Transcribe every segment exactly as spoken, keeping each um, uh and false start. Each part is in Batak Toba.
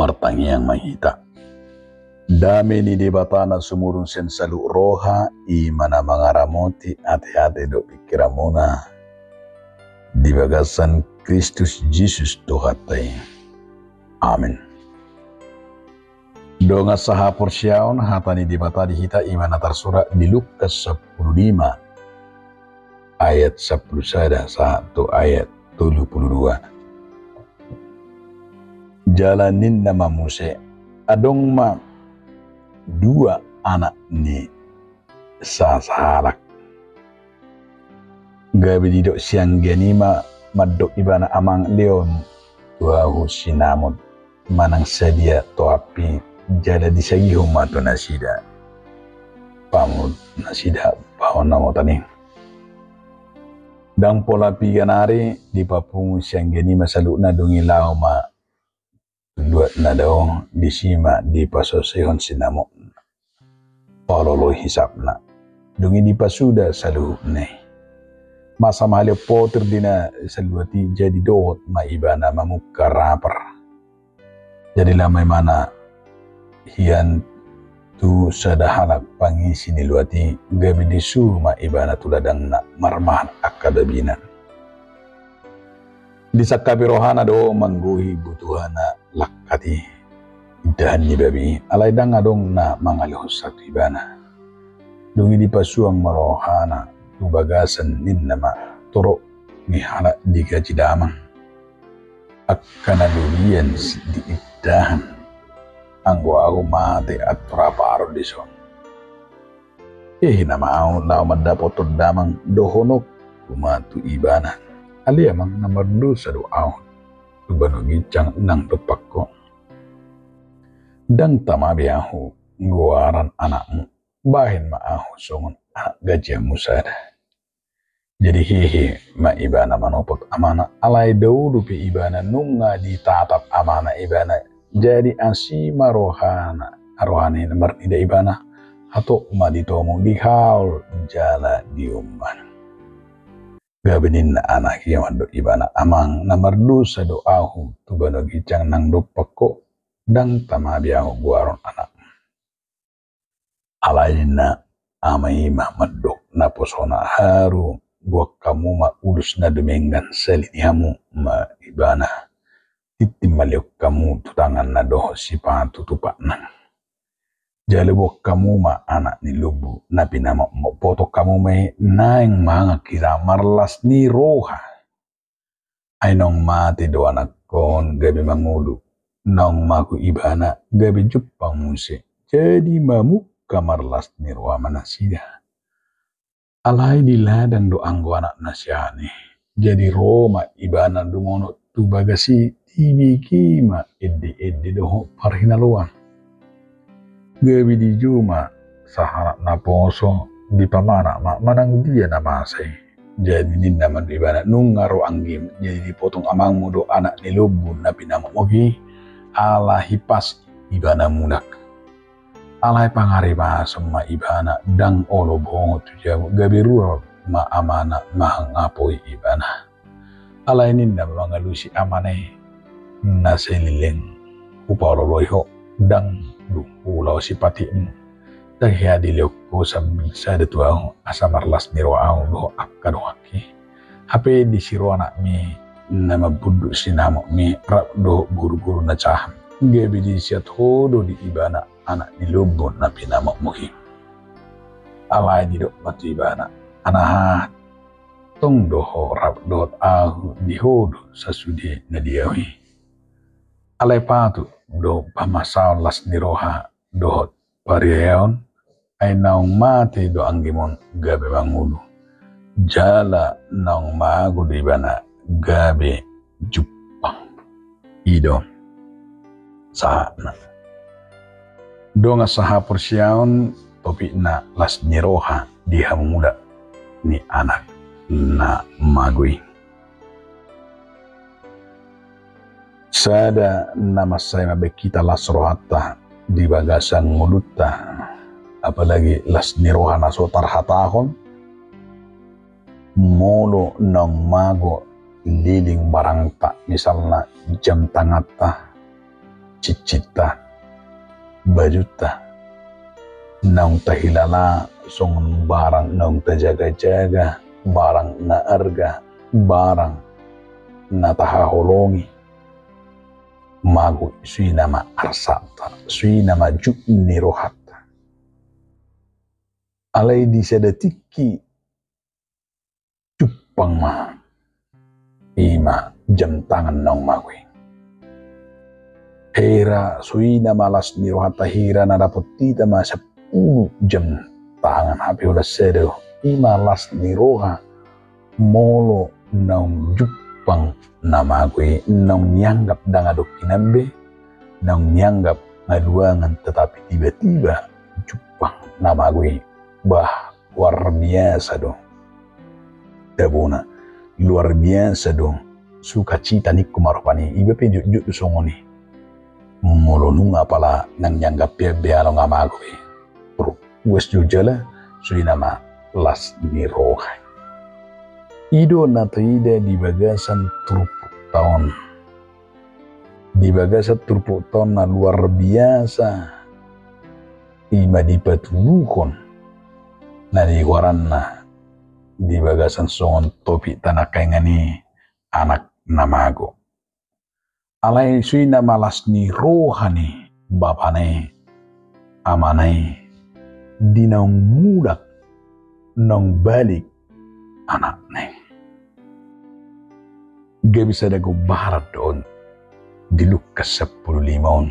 Martangiang ma hita. Dame ni Debata na sumurung sian saluhut roha, i ma na mangaramoti ateate dohot pingkiranmuna di bagasan Kristus Jesus Tuhanta i. Amen. Dongan sahaporseaon, hata ni Debata di hita i ma na tarsurat di Lukas sampulu lima ayat sampulu sada sahat tu ayat tolu pulu dua. Jala ninna ma muse, adong ma dua anak ni sasahalak. Gabe didok sianggian i ma mandok ibana, amang, lehon tu ahu sinamot manang sadia topi, jala disagihon ma tu nasida pangot nasida pahonamotan i. Ndang pola piga nari dipapungu sianggian i ma saluhutna, dung i laho ma luat na dao, disi ma dipasosoihon sinamotna. Paoloi hisapna. Dung i dipasuda saluhutna i. Masa ma haleon potir di na saluat i, jadi dohot ma ibana mamungka rapar. Jadi laho ma ibana hian tu sada halak pangisi ni luat i, gabe disuru ma ibana tu ladangna marmahan angka babinan. Disangkapi rohana do manggohi butuhana langkat i, indahan ni babi i, alai ndang adong na mangalehonsa tu ibana. Dung i dipasuang ma rohana tu bagasan, ninna ma, torop ni halak digaji damang, angka na dolian diindahan, anggo ahu mate antor haparon dison. Hehe nama ahu laho mandapothon damang, dohononku ma tu ibana, ale amang, na mardosa do ahu tu banua ginjang nang dompak ho. Ndang tama be ahu goaran anakmu, bahen ma ahu songon anak gajianmu sada. Jadi hehe ma ibana manopot amana, alai dahulu pe ibana nunga ditatap amana ibana. Jadi asi ma rohana, rohana i marnida ibana, hatop ma ditomu, dihaol jala diumman. Gabe ninna anak i mandok ibana, amang, na mardosa do ahu tu banua ginjang nang dompak ho, ndang tama be ahu goaron anakmu. Alai ninna ama i ma mandok naposona, haru boan hamu ma ulos na dumenggan, salini hamu ma ibana, tintin ma lehon hamu tu tanganna dohot sipatu tu patna. Jala boan hamu ma anak ni lombu na pinamotmot, potong hamu ma i, naeng mangan hita marlas ni roha. Ai naung mate do anakkon gabe mangolu, naung mago ibana gabe jumpang muse, jadi mamungka marlas ni roha ma nasida. Alai di ladang do anggo anakna sian i. Jadi ro ma ibana dumonok tu bagas i, dibege ma ende-ende dohot parhinaloan. Gabe dijou ma sahalak naposo, dipamana ma manang dia na masa i. Jadi ninna ma mandok ibana, nunga ro anggim, jadi dipotong amangmu do anak ni lombu na pinamotmot i, ala hipas ibana mulak. Alai pangarimason ma ibana, ndang olo bongot tu jabu, gabe ruar ma amana mangapoi ibana. Alai ninna mangalusi amana i, na saleleng hupaoloi ho, ndang dung huulaosi patikmu. Ndang hea dilehon ho sambing sada tu ahu, asa marlas ni roha ahu dohot angka donganki. Hape disi ro anakmi na mambunduk sinamotmi rap dohot boru-boru na jahat, gabe diseat ho do di ibana anak ni lombu na pinamotmot i. Alai didok ma tu ibana, anaha, tong do ho rap dohot ahu, di ho do sasude na di ahu i. Alai patut do pamasaon las ni roha dohot pariaon, ai naung mate do anggim on gabe mangolu, jala naung mago do ibana gabe jumpang. I do sahatna. Dongan sahaporseaon, topikna las ni roha di hamu mulak ni anak na mago i. Sada na mansai mambahen hita las rohanta di bagasan ngolunta, apalagi las ni roha na so tarhatahon, molo naung mago leleng barangta, misalna jam tanganta, cincinta, bajunta, naung tahilala songon barang naung tajagajaga, barang na arga, barang na tahaholongi. Mago i, suina ma arsanta, suina ma jut ni rohanta. Alai di sada tingki jumpang ma, i ma jam tangan naung mago i. Hira suina ma las ni rohanta, hira na dapot hita ma sampulu jam tangan, hape holan sada do. I ma las ni roha molo naung jumpang na mago i, naung nianggap ndang adong hinan be, naung nianggap haluangan, tetapi tiba-tiba jumpang na mago i. Bah, luar biasa do. Tabona, luar biasa do sukacita ningku ma rupani. Iba pe jotjot do songon i. Molo nunga apala naung nianggap hian be ala nga mago i, puas do jala suina ma las ni roha. I do na taida di bagasan turpukta on. Di bagasan turpukta on na luar biasa, i ma dipatuduhon na nigoaranna di bagasan songon topikta nangkaningan i, anak na mago. Alai suina ma las ni roha ni bapana i, amana i, di naung mulak, naung balik anakna i. Gabe sada gombaran do on di Lukas sampulu lima on.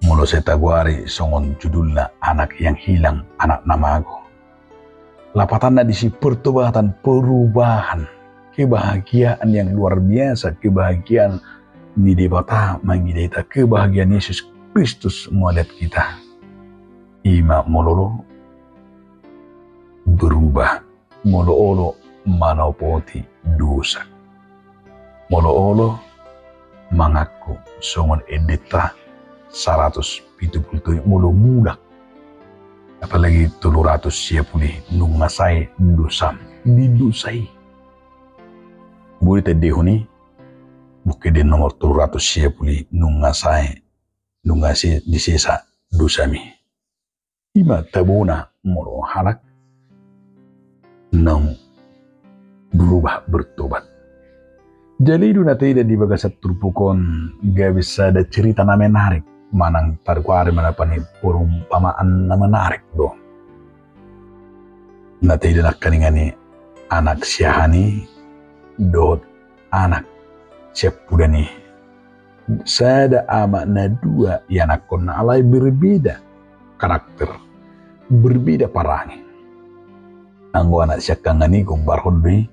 Molo sai tagoari songon judulna, anak yang hilang, anak na mago. Lapatanna disi pertobatan, perubahan, kebahagiaan yang luar biasa, kebahagiaan ni Debata mangida hita, kebahagiaan Yesus Kristus mauliate hita. I ma molo olo berubah, molo olo manopoti dosa. Molo olo mangaku songon endenta saratus pitu pulu tolu, molo mulak. Apalagi tolu ratus sia pulu i, nunga sae dosam di dosa i. Boi taendehon i, buku ende nomor tolu ratus sia pulu i, nunga sae, nunga se-, disesa dosami. I ma tabona molo halak naung berubah, bertobat. Jadi i do na taida di bagasan turpuk on, gabe sada cerita na menarik, manang tagoari ma rupani perumpamaan na menarik do. Na taida nangkaningan i, anak siahaan i dohot anak siampudan i. Sada ama na dua ianakhonna, alai berbeda karakter, berbeda parange. Anggo anak siangkangan i gombarhon do i,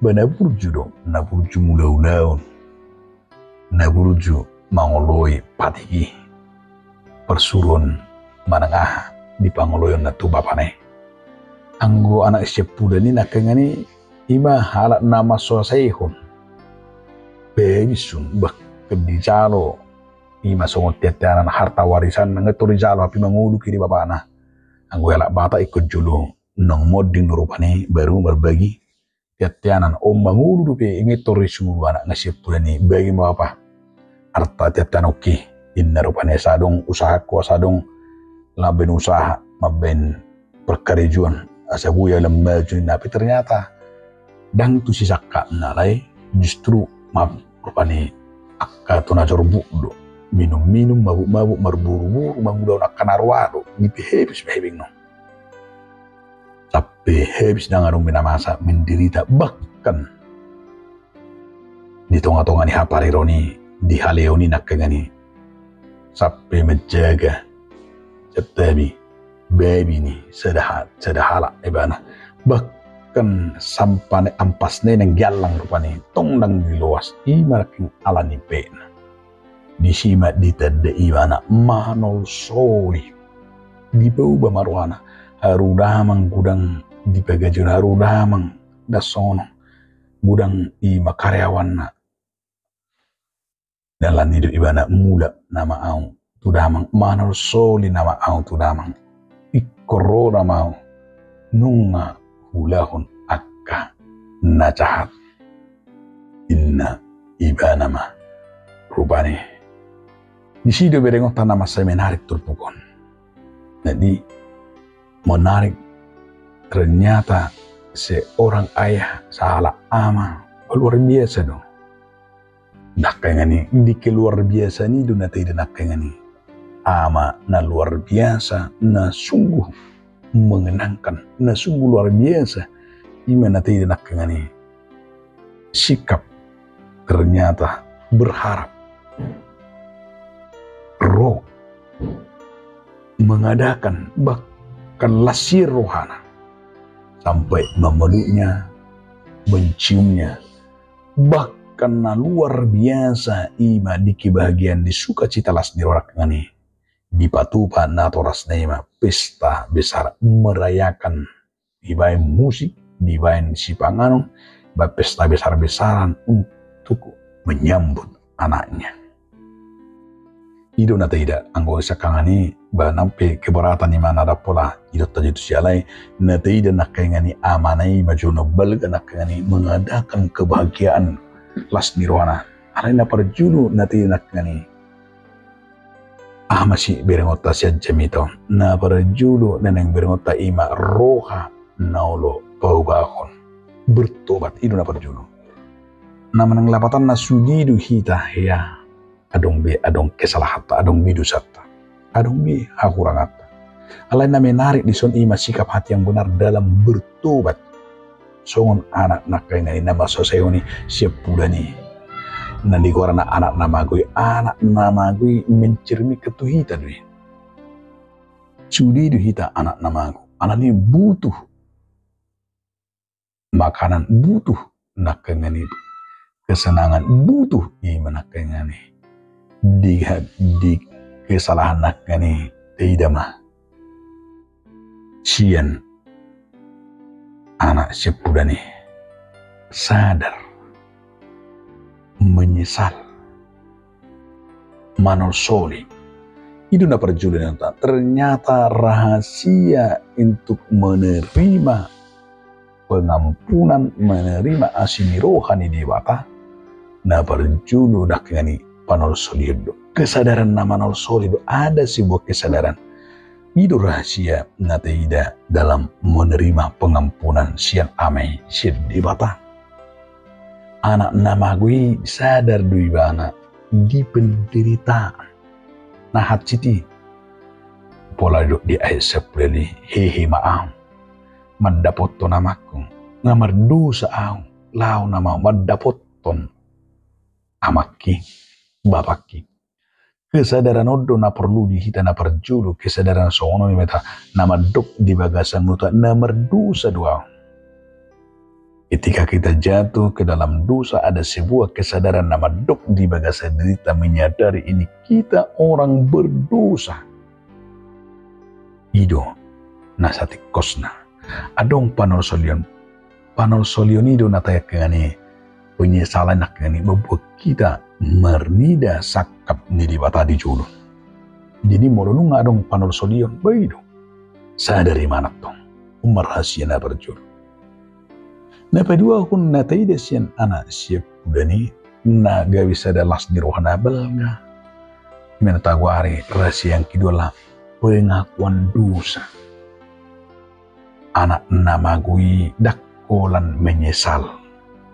ba na burju do, na burju mangula ulaon, na burju mangoloi patik i, parsuruon manang aha dipangoloionna tu bapana i. Anggo anak siampudan i nangkaningan i, i ma halak na mansoasoahon. Babi sun, bahkan dijalo i ma songon teanteanan harta warisan, nunga tor dijalo, hape mangolu i di bapana. Anggo halak Batak ingkon jolo naung monding do rupani baru marbagi teanteanan, on mangolu dope, nunga tor disuru anak na siampudan i, bagi ma bapa arta teanteananki, inna rupani, asa adong usahaku, asa adong mambaen usaha, mambaen parkarejoan, asa boi au lam maju ninna. Tapi ternyata ndang tusi sangkapna, alai justru ma rupani angka tu na jorbut do, minum-minum, mabuk-mabuk, marboru-boru, mangulahon angka na roa do, dipehepis ma hepengna on. Sampe habis, ndang adong be na masa, menderita, bahkan di tonga-tonga ni hapareron i, di haleon i nangkaningan i, sampe manjaga, santabi, babi ni sada ha-, sada halak ibana. Bahkan sampana, ampasna i nangkin allang rupani, tong ndang diloas, i ma nangkin ala ni baenna. Disi ma ditanda ibana manolsoli. Dipauba ma rohana, haru damang godang dipagaji, haru damang, ndang songon on, godang i ma karyawanna. Dalan ni do ibana, mulak nama au tu damang, manolsoli nama au tu damang. Ingkon ro nama au, nunga huulahon angka na jahat, inna ibana ma rupani. Disi do berengonta na mansai menarik turpuk on. Jadi menarik, ternyata seorang ayah, sahalak ama, luar biasa do. Nangkaningan i, di keluar biasaan i do na taida nangkaningan i ama na luar biasa, na sungguh mengenangkan, na sungguh luar biasa. Ima na taida nangkaningan i sikap ternyata berharap, ro, mengadakan, bahkan las sian rohana sampai memeluknya, menciumnya. Bahkan na luar biasa ima di kebahagiaan, di sukacita las ni roha nangkaningan i, dipatupa natorasna ima pesta besar, merayakan, dibaen musik, dibaen sipanganon, dibaen pesta besar-besaran untuk menyambut anaknya. I do na taida, anggo siangkangan i, ba nang pe keberatan ima na dapot, ala i do taida tu siala i, na taida nangkaningan i amana i, ima jolo na balga nangkaningan i mengadakan kebahagiaan las ni rohana. Alai na parjolo na taida nangkaningan i, aha ma siberengonta sian jamita on? Na parjolo na naeng berengonta ima roha na olo paubahon, bertobat, i do na parjolo. Na manang lapatanna, sude do hita hea, adong be, adong kesalahanta, adong be dosanta, adong be hakuranganta. Alai na menarik dison ima sikap hati yang benar dalam bertobat. Songon anak nangkaningan i na mansai sae on i, siampudan i, na digoarna anak na mago i. Anak na mago i mencerminkan tu hita do i. Sude do hita anak na mago, alani butuh makanan, butuh nangkaningan i kesenangan, butuh ima nangkaningan i di, di kesalahan nangkaningan i. Taida ma sian anak siampudan i, sadar, menyesal, manolsoli. I do na parjolo, ternyata rahasia untuk menerima pengampunan, menerima asi ni roha ni Debata, na parjolo nangkaningan i panolsolion do. Kesadaran na manolsoli do, ada sebuah kesadaran. I do rahasia na taida dalam menerima pengampunan sian Ama i, sian Debata. Anak na mago i sadar do ibana di penderitaan na hansit i. Pola didok di ayat sampulu i, hehe ma ahu mandapothon amangku, nga mardosa ahu laho nama mandapothon amangki, bapangki. Kesadaran on do na porlu di hita na parjolo, kesadaran songon on i ma hita na mandok di bagasan ngolunta na mardosa do ahu. Ketika kita jatuh ke dalam dosa, ada sebuah kesadaran na mandok di bagasan dirita, menyadari ini kita orang berdosa. I do na satingkosna. Adong panolsolion. Panolsolion i do na taida nangkaningan i, penyesalan nangkaningan i, membuat kita marnida sangkap ni Debata di jolo. Jadi molo nunga adong panolsolion, ba i do. Sadar ibana tong. On ma rahasia na parjolo. Na paduahon na taida sian anak siampudan i, na gabe sada las ni roha na balga, i ma na tagoari rahasia yang kedua adalah pengakuan dosa. Anak na mago i ndang holan menyesal,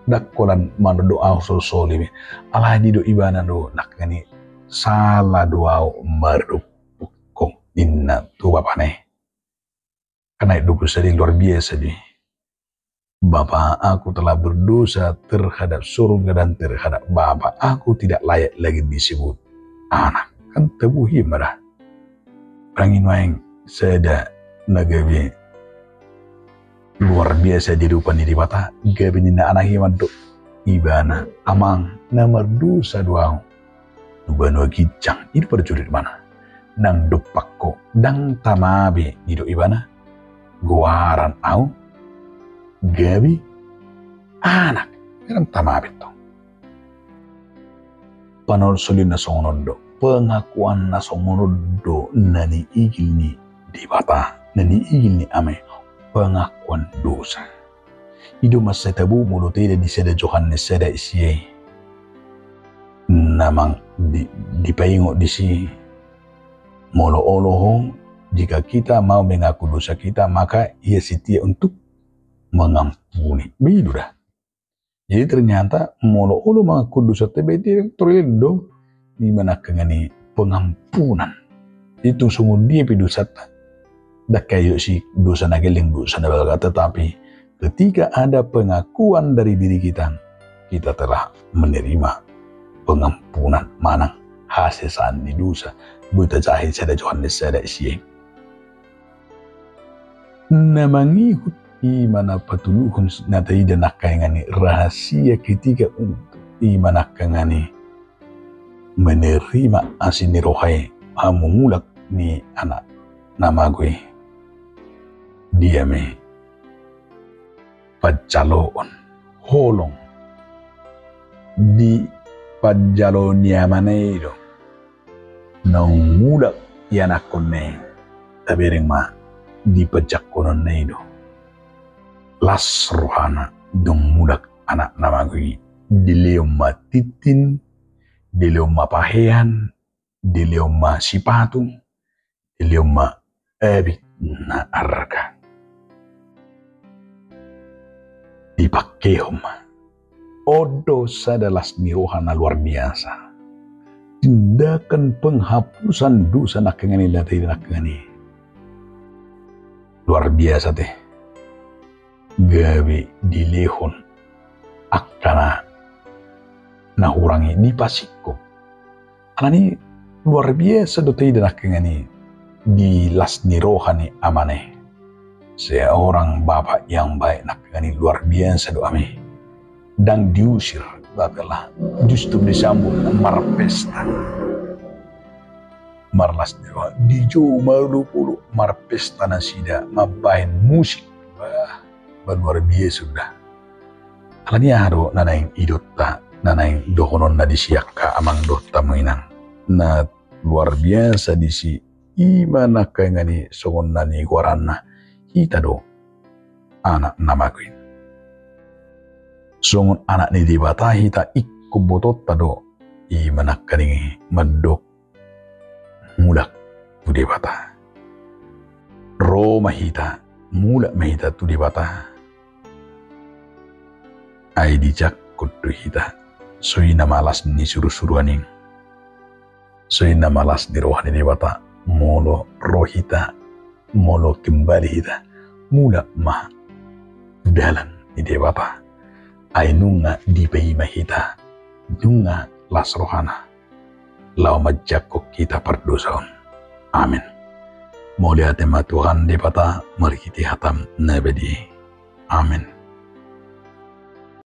ndang holan mandok ahu so solsolip i. Alai didok ibana do nangkaningan i, sala do ahu mardophon ho, ninna tu bapana i. Kan ayat dua puluh sada luar biasa do i. Bapa, aku telah berdosa terhadap surga dan terhadap Bapa. Aku tidak layak lagi disebut anak. Kan tabohi ma da. Ndang i nuaeng sada na gabe luar biasa di adopan ni Debata, gabe ninna anak i mandok ibana, amang, na mardosa do ahu tu banua ginjang. I do parjolo ibana. Ndang dompak ho, ndang tama be, didok ibana, goaran ahu gabe anak. Ndang tama be tong. Panolsolion na songon on do, pengakuan na songon on do na niigil ni Debata, na niigil ni Ama i, pengakuan dosa. I do mansai tabo molo taida di sada Johannes sada sia i. Na mang di, dipaingot disi, molo olo ho, jika kita mau mengaku dosa kita, maka Ia setia untuk mengampuni. Begitu dah. Jadi ternyata molo olo mangaku dosa, berarti toreleng do i ma nangkaningan i pengampunan. Itu songon dia pe dosanta, ndang kaidok si dosa na gelleng, dosa na balga, tetapi ketika ada pengakuan dari diri kita, kita telah menerima pengampunan manang hasesaan ni dosa. Boi tajaha i sada Johannes sada sia. Na mangihut i ma na patoluhon na taida nangkaningan i rahasia ketiga untuk i ma nangkaningan i menerima asi ni roha i, hamumulak ni Anak na mago i. Dia ma i? Panjaloon, holong. Dipanjalo ni amana i do naung mulak ianakhonna i. Tabereng ma, dipanjangkononna i do las rohana dung mulak Anak na mago i. Dilehon ma tintin, dilehon ma pahean, dilehon ma sipatu, dilehon ma abit na arga. Dipangkehon ma. On do sada las ni roha na luar biasa. Tindakan penghapusan dosa nangkaningan i, na taida nangkaningan i. Luar biasa te. Gabe dilehon angka na hurang i, dipasingkop. Alani luar biasa do taida nangkaningan i di las ni roha ni amana i. Seorang bapak yang baik nangkaningan i, luar biasa do ama i. Ndang diusir, bahkan lah justru disambut marpesta. Marlas ni roha, dijou marolopolop, marpesta nasida, mambahen musik. Bah, bah luar biasa sudah. Alani aha do na naeng idaonta, na naeng dohononna disi angka amang dohot hamu inang? Na luar biasa disi, i ma nangkaningan i songon na nigoaranna hita do anak na mago i. Songon anak ni Debata hita, ingkon botoonta do i ma nangkaningan i mandok mulak tu Debata. Ro ma hita, mulak ma hita tu Debata. Ai dijangkon do hita, songon i na malas ni surusuruan i. Songon i na malas ni roha ni Debata, molo ro hita, molo kembali hita, mulak ma tu dalan ni Debata. Ai nunga dipaima hita, nunga las rohana laho manjangkon hita pardosa on. Amen. Mauliate ma Tuhan Debata marhite hataM na badia i. Amen.